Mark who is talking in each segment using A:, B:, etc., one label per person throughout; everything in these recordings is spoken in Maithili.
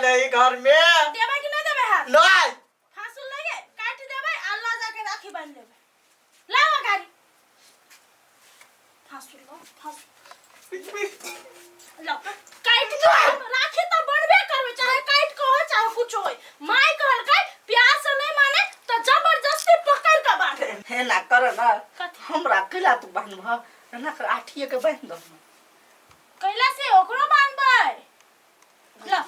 A: दही घर में।
B: देबै कि नहि देबै हाथ?
A: नहीं।
B: फांसुल लगे काटि देबै आ लऽ जाके राखी बान्हि लेबै। लाओ गाड़ी। फांसुल लो, फांसुल लो, काटि दो। राखी तो बनबे करबै, चाहे काटि के हो चाहे कुछ होय। माय कहलकै प्यार से नहीं माने तो जबरदस्ती पकड़ के बांध।
C: हे ना कर ना।
B: कथी?
C: हमरा कैला तू बान्हब? एना कर, आठिए के बान्हि दह।
B: कैला से ओकरो बांधबै। ला।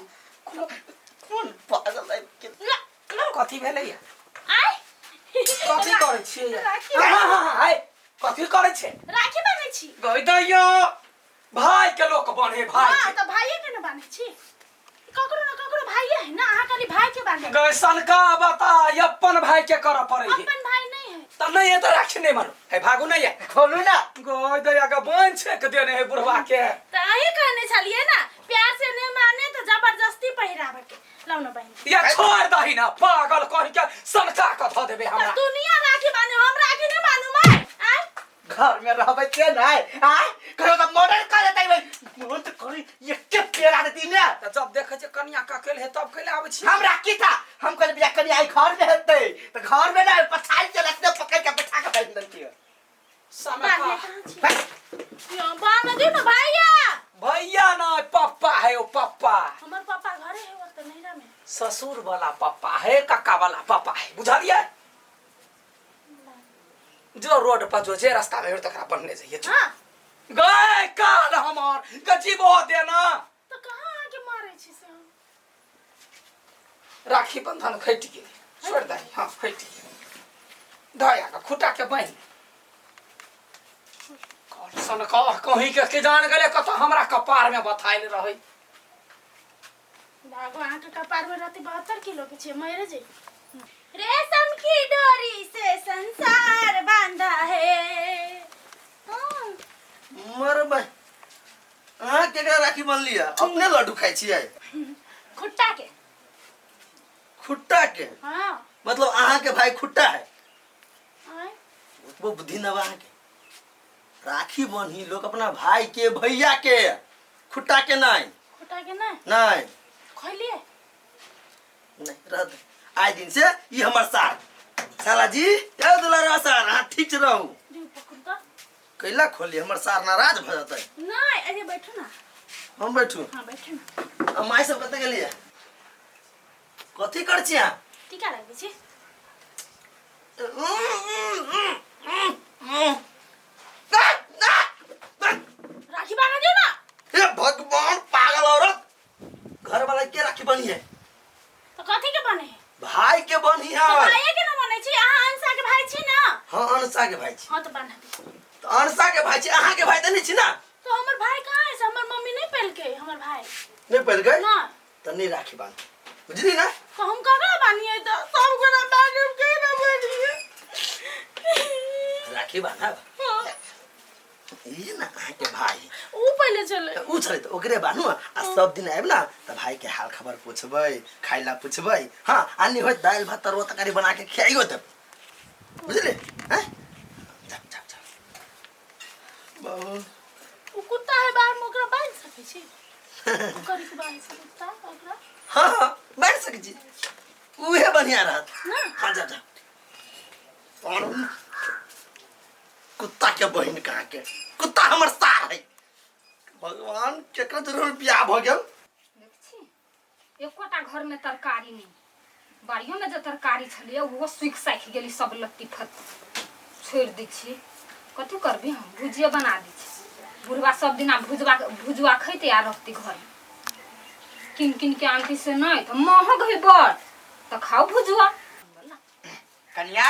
C: कोन पागल है के?
B: ला।
D: कथी भेलै या?
B: आय।
D: कथी करै छियै या?
B: राखी।
D: हाँ, हाँ, हाँ, आय, कथी करै छै?
B: राखी बांधै छी।
D: गई दैया, भाई के लोक बन्हे भाई
B: हाँ
D: के।
B: तो भाइये के ने बांधै छी। ककरो न ककरो भाइये है ना, अहाँ खाली भाई के बांधे।
D: गई सनका बता, अपन भाई के करऽ पड़ै है।
B: अपन भाई नहीं है।
D: त नहीं है तो राखी नहीं मानो है, भागू नहीं है।
A: खोलू ना।
D: गई दैया के बन छेक देने है बुढ़वा के।
B: तो अहीं कहने छलिए ना प्यार से नहीं माने तो जबरदस्ती पहिरावे के। लाओ ना बहन।
D: या छोड़ दही ना पागल कह के सनका के धऽ देबे
B: तो
D: हमरा।
B: दुनिया राखी बांधे, हम राखी नहीं बांधू मैं। आय।
A: घर में रहबै से नहीं आय, कहियो तऽ मर्डर कर देतै भाई। मोन तऽ करी एके पेड़ा देती ने।
D: तऽ जब देखै छियै कनिया के अकेले है तब कैले आबै छी?
A: हमरा की था, हम कहलियै बियाह कनिया आई घर में हेतै तऽ घर में नहि, पछाड़ि के रखने पकड़ के बैठा के बान्हि देलकै।
D: समय
B: बांधने
D: का
B: कहाँ छी? यो, बांध दियौ ना भैया।
D: भैया ना पप्पा है ओ पप्पा।
B: हमर पापा घरे है ओतऽ नैहरा में।
D: ससुर वाला पप्पा है, कक्का वाला पप्पा है, बुझलियै? जो रोड पर जो जे रास्ता में तकरा बनने जाइए।
B: हाँ।
D: गए काल हमर गजीबो देना।
B: तो कहाँ आके मारे छी से हम?
D: राखी बंधन खटि गेल, छोड़ दही। हाँ खटि गेल, दया के खुटा के बहिन सन कह कहीं के के जान गेले कतऽ हमरा कपार में बथाइल रहै।
B: भागो, अहाँके कपार में रहती 72 किलो के छियै, मरे जे। रेशम की डोरी से संसार बांधा है। हाँ।
E: मरबै अहाँ केकरा राखी बनली है? अपने लड्डू खाइ छियै?
B: खुट्टा के।
E: खुट्टा के?
B: हाँ।
E: मतलब अहाँ के भाई खुट्टा है?
B: आय।
E: ओतबो बुद्धि न बा अहाँके। राखी बन्ही लोग अपना भाई के, भैया के, खुट्टा के नहीं।
B: खुट्टा के नहीं?
E: नहीं।
B: खोलिए।
E: नहीं रह दे। आइ दिन से ई हमर सार साला जी यौ दुलारा सार, अहाँ ठीक से रहू।
B: दिउ पकड़ू तऽ।
E: कैला खोली? हमर सार नाराज भऽ जेतै।
B: नहीं, अरे बैठू ना।
E: हम बैठू?
B: हाँ बैठू ना।
E: आ माय सब कतऽ गेलियै? कथी कर छी अहाँ?
B: टीका लगबै छी। राखी बांध दियौ ना।
E: हे भगवान, पागल औरत, घर वाला के राखी बनी है?
B: तो कथी के बने है?
E: भाई के बनी है।
B: तो भाइये के ना बने छी, अहाँ अंशा के भाई छी ना?
E: हाँ अंशा के भाई छी।
B: हाँ तो बांध दी।
E: तो अंशा के भाई छी, अहाँ के भाई तऽ नहीं छी ना?
B: तो हमर भाई कहाँ है? से हमर मम्मी नहीं पेलकै हमर भाई।
E: नहीं पेलकै?
B: ना।
E: तऽ नहीं राखी बांध, बुझली ना?
B: तो हम ककरा बानिए? तो सब गोरा बांधब के ना बानिए?
E: राखी बांधब।
B: हाँ।
E: ई ना अहाँ के भाई
B: ऊ पहिले चले।
E: ऊ छलै तऽ ओकरे बानू आ सब दिन आयब ना तऽ भाई के हाल खबर पूछबै, खाइ ला पूछबै। हाँ आ नहीं होय दालि भात तरुआ तरकारी बना के खियाइयो देब, बुझली? हैं, जा जा जा बाबू।
B: ऊ कुत्ता है बाहर में, ओकरा बांधि सकै छी? करी के बांधि सकै कुत्ता ओकरा?
E: हाँ हाँ बांधि सकै छी, उहे बढ़िया रहत
B: ना।
E: हाँ जा जा। और कुत्ता के बहिन कहाँ के कुत्ता हमर सार है। भगवान केकरा जरूर बियाह भऽ गेल।
F: देखै छी एकोटा घरमे तरकारी नहि, बाड़ियोमे जे तरकारी छलैए ओहो सुखि साखि गेलै सब लत्ती फत्ती। छोड़ि दै छियै, कथी करबी, हम भुजिए बना दै छी। बुढ़बा सब दिना भुजबा भुजुआ खैतै आ रहतै घरमे। किन किन के आनतै से नहि तऽ महग है बड़, तऽ खाउ भुजुआ।
A: कनिया।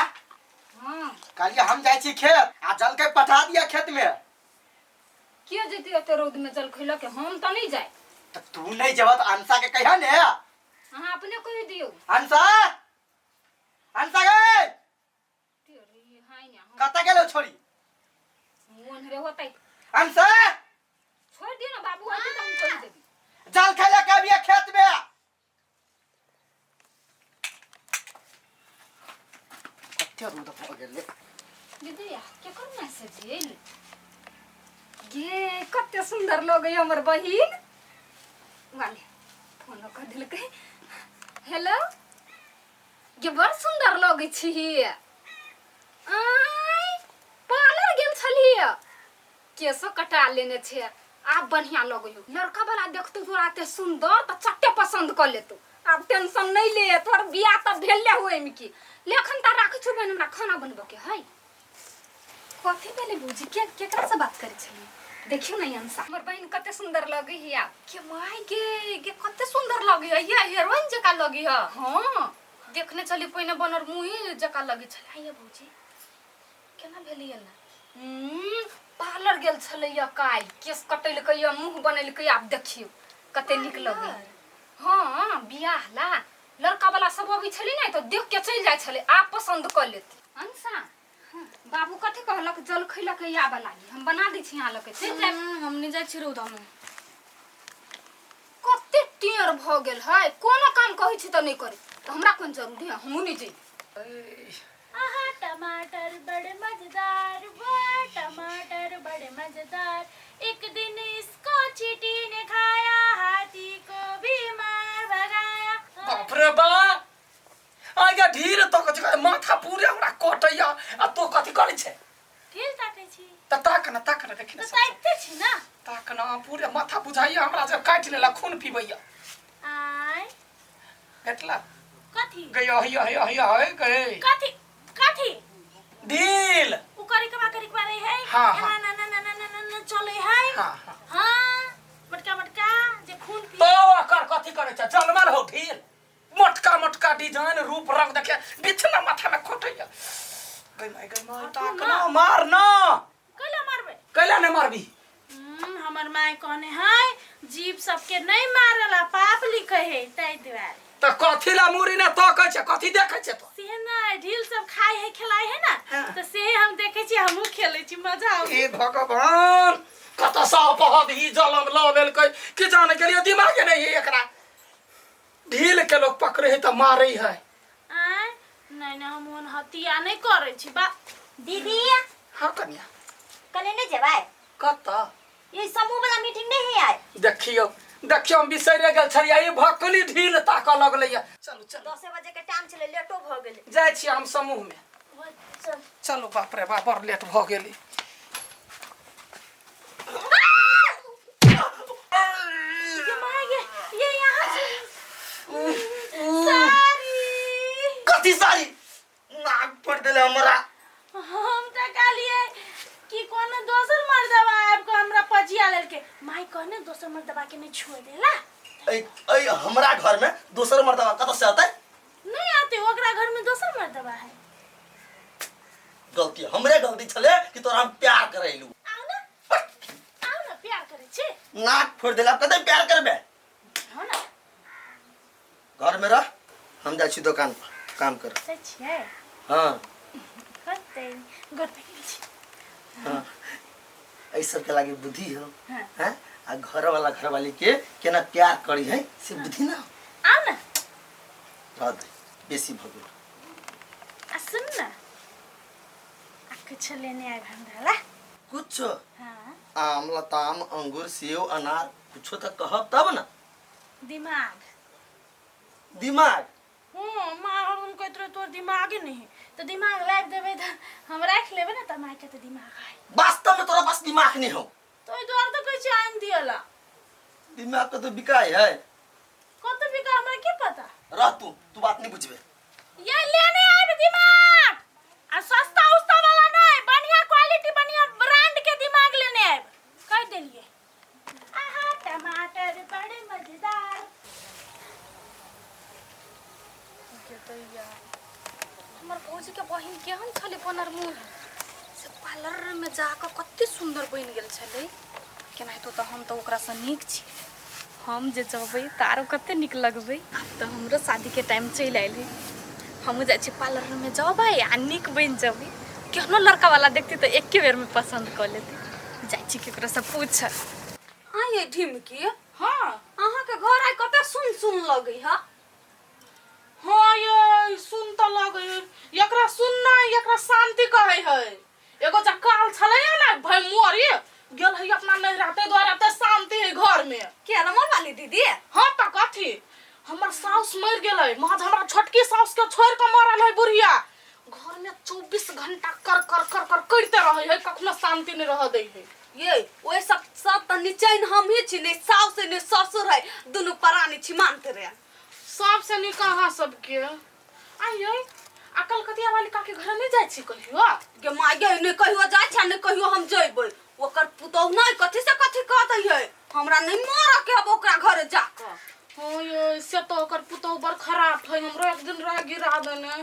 F: हाँ।
A: कहलियै हम जाइ छी खेत आ जलकै पठा दिया खेत में।
F: के जेतै ओते रौद में जलखै लऽ के? हम तऽ नहि जाय।
A: तऽ तू नहि जेबह तऽ अंशा के कहिया ने।
F: अहाँ अपने कहि दियौ।
A: अंशा, अंशा गे।
F: टेरी, हाय ने हम।
A: कतऽ गेलौ छोरी?
F: ओन्हरे होतै।
A: अंशा।
F: छोड़ि दियौ ने बाबू, अयतै तऽ हम कहि देबै।
A: जलखै लऽ के अबियै खेत में। कते रौद भऽ गेलै।
F: दीदी, केकर मैसेज आयल गे? कते सुंदर लगै हमर बहिन। वाले फोन कऽ देलकै। हेलो गे, बड़ सुन्दर लगै छी। आँय, पार्लर गेल छलियै, केसो कटा लेने छै, आब बढ़िया लगै हौ। लड़का वाला देखतौ तोरा एते सुन्दर तऽ चट्टे पसन्द कऽ लेतौ। आब टेंशन नहि ले, तोहर बियाह तऽ भेले हो एहिमे की ले। एखन तऽ राखै छौ बहिन, हमरा खाना बनबऽ के है। कथी भेलै भौजी? के केकरा से बात करै छलियै? देखियौ ने अंशा, हमर बहिन कते सुन्दर लगै है। के माय गे, गे कते सुन्दर लगै है, ये हीरोइन जकाँ लगै है। हाँ देखने छली पहिने, बनर मुँही जकाँ लगै छलै। आइए भौजी, केना भेलै एना? पार्लर गेल छलैया काल्हि, केश कटेलकै, मुँह बनेलकै, आब देखियौ कते नीक लगै। हाँ बियाह ला लड़का वाला सब अबै छलै ने तऽ देख के चलि जाइ छलै, आब पसन्द कऽ लेती। अंशा, बाबू कथी कहलक? जल खैलक आबऽ लागी, हम बना दै छी अहाँ लऽ के चलि जायब।
G: हम नहि जाइ छी रौदामे।
F: कते टेढ़ भऽ गेल है, कोनो काम कहै छी तऽ नहि करै, तऽ हमरा कोन जरूरी है, हमहूँ नहि जइबै।
B: आहा टमाटर बड़े मजेदार, वाह टमाटर बड़े मजेदार, एक दिन इसको चींटी ने खाया, हाथी को भी मार भगाया।
D: बाप रे बा, आगे ढीर तो कथी कहै, माथा पूरे हमरा कटैया आ तो कथी करै छै?
B: ढील ताकै छी।
D: तऽ ताक न, ताक न, देखी न।
B: तऽ ताकिते छी ना।
D: ताक न, पूरे माथा बुझाइया हमरा जे काटि लेलक, खून पीबैया।
B: आय
D: भेटला?
B: कथी?
D: गई अही अही अही अही गई।
B: कथी कथी?
D: ढील।
B: उ करी के बा, करी के बा रहे है।
D: हाँ, हाँ।
B: ना ना ना ना ना ना ना चले है।
D: हाँ, हाँ।
B: हाँ मोटका मोटका जे खून पी
D: तो ओकर कथी करै छै? जनमल हो ढील, मोटका मोटका डिजाइन रूप रंग देखे बिछना माथा में खोटैया। गई माय, गई माय, ताक ना, मार ना।
B: कैला मारबे?
D: कैला नहीं मारबी?
B: हमर माय कहने है जीव सबके नहीं मारला पाप लिखे है, ताहि दुआरे।
D: त कथी ला मुरी ने तकै छै, कथी देखै छै तो?
B: से ना ढील सब खाय है, खिलाय है ना।
D: हाँ।
B: तो से हम देखे छी, हमहूँ खेले छी, मजा आवे।
D: हे भगवान, कत साप ही जलम ल लेलकै कि जाने के लिए, दिमागे नहीं है एकरा। ढील के लोग पकड़े है त मारे है।
B: आय नहीं नहीं, हम ओहन हत्या नहीं करे छी बा।
H: दीदी।
D: हाँ कन्या।
H: कने नहीं जेबै?
D: कत?
H: ये समूह वाला मीटिंग नहीं है आय?
D: देखियो देखियो, हम बिसरे गेल छलियै, ई भकली ढील ताकऽ लगलैया। चलू चलू।
H: 10 बजे के टाइम छलै, लेटो भऽ गेलै।
D: जाइ छी हम समूह में।
B: चल।
D: चलू। बाप रे बाप, बड़ लेट भऽ गेली।
B: ये माय ये ये यहाँ से सारी।
E: कथी सारी? नाक फोड़ देले हमरा।
B: हम तऽ कहलियै कि कोनो दोसर मर्दबा आबि कऽ हमरा पजिया लेलकै। माय कहने दोसर मर्दबा के नहीं छुए देला।
E: ऐ ऐ, हमरा घर में दोसर मर्दबा कतऽ से अतै?
B: नहीं आते, ओकरा घर में दोसर मर्दबा है।
E: गलती हमरे गलती छले कि तोरा हम प्यार करैलू।
B: आओ ना, आओ ना, प्यार करै छी।
E: नाक फोड़ देला, कते प्यार करबे?
B: हो ना।
E: घर में रह, हम जाइ छी दोकान पर काम कर।
B: जाइ छियै?
E: हाँ।
B: कते गोर पकड़ै छी।
E: हाँ, एहि सबके लागी बुद्धि हो।
B: हाँ।
E: हैं, आ घर वाला घरवाली के केना प्यार करी है से बुद्धि ना हो।
B: आओ ना।
E: रह दे, बेसी भऽ गेल।
B: आ सुन ना, आ कुछ लेने आयब हमरा ला।
E: कुछ?
B: हाँ।
E: आम, लताम, अंगूर, सेब, अनार, कुछो तऽ कहब तब ना।
B: दिमाग।
E: दिमाग?
B: हाँ, माँ हम कहैत रहे तोर दिमागे नहीं है, तो दिमाग लाबि देबै तऽ हम राखि लेबै ने, तऽ मायके तऽ दिमाग है।
E: वास्तव में तोरा पास दिमाग नहीं हो।
B: तो ओहि दुआरे तऽ कहै छी आनि दिअ ला।
E: दिमाग के तो बिकाय है।
B: कतऽ बिका, हमरा की पता।
E: रह तू, तू बात नहीं बुझबे।
B: ये लेने आबि दिमाग, आ सस्ता उस्ता वाला नहीं, बढ़िया क्वालिटी बढ़िया ब्रांड के दिमाग लेने आबि, कहि देलिए। आहा टमाटर बड़े मजेदार।
F: हमर भौजीके बहिन केहन छलै बनर मुँह से, पार्लरमे जाकऽ कते सुन्दर बनि गेल छलै। केनाहितो तऽ हम तऽ ओकरासँ नीक छी। हम जे जेबै तऽ आरो कते नीक लगबै। आब तऽ हमरो शादीके टाइम चलि आयल है, हमहूँ जाइ छी पार्लरमे, जेबै आ नीक बनि जेबै। केहनो लड़कावला देखतै तऽ एके बेरमे पसन्द कऽ लेतै। जाइ छी केकरोसँ पूछऽ। आँय ढिमकी।
G: हाँ।
F: अहाँके घर आइ कते सुन सुन लगै है।
G: हाँ ये सुन तऽ लगै है, एकरा सुनना एकरा शांति कहै है। एगो जे काल छलै ने भाई मोरी गेल है अपना नैहरा, ताहि दुआरे एते शांति है घर में।
F: के रमन वाली दीदी?
G: हाँ तऽ कथी। कथी हमर साउस मरि गेलै महज हमरा छोटकी साउस के छोड़ि कऽ मरल है बुढ़िया घर में 24 घंटा कर कर कर कर करिते रहै है कखनो शांति नहि रहऽ दै है
I: ये ओहि सब सब तऽ निचैन हमही छी नहि साउस है नहि ससुर है दुनू प्राणी छी मानते रहे
G: सबसे नीक अहाँ सबके आइयै आ कलकतिया वाली काकी घर नहि जाइ छी कहियो
I: गे माय गे नहि कहियो जाइ छै नहि कहियो हम जइबै ओकर पुतोहु नहि कथी से कथी कह दै है हमरा नहि मरऽ के हब ओकरा घरे जाकऽ
G: हाँ यै से तऽ ओकर पुतोहु बड़ खराब है हमरो एक दिन रह गिरा देने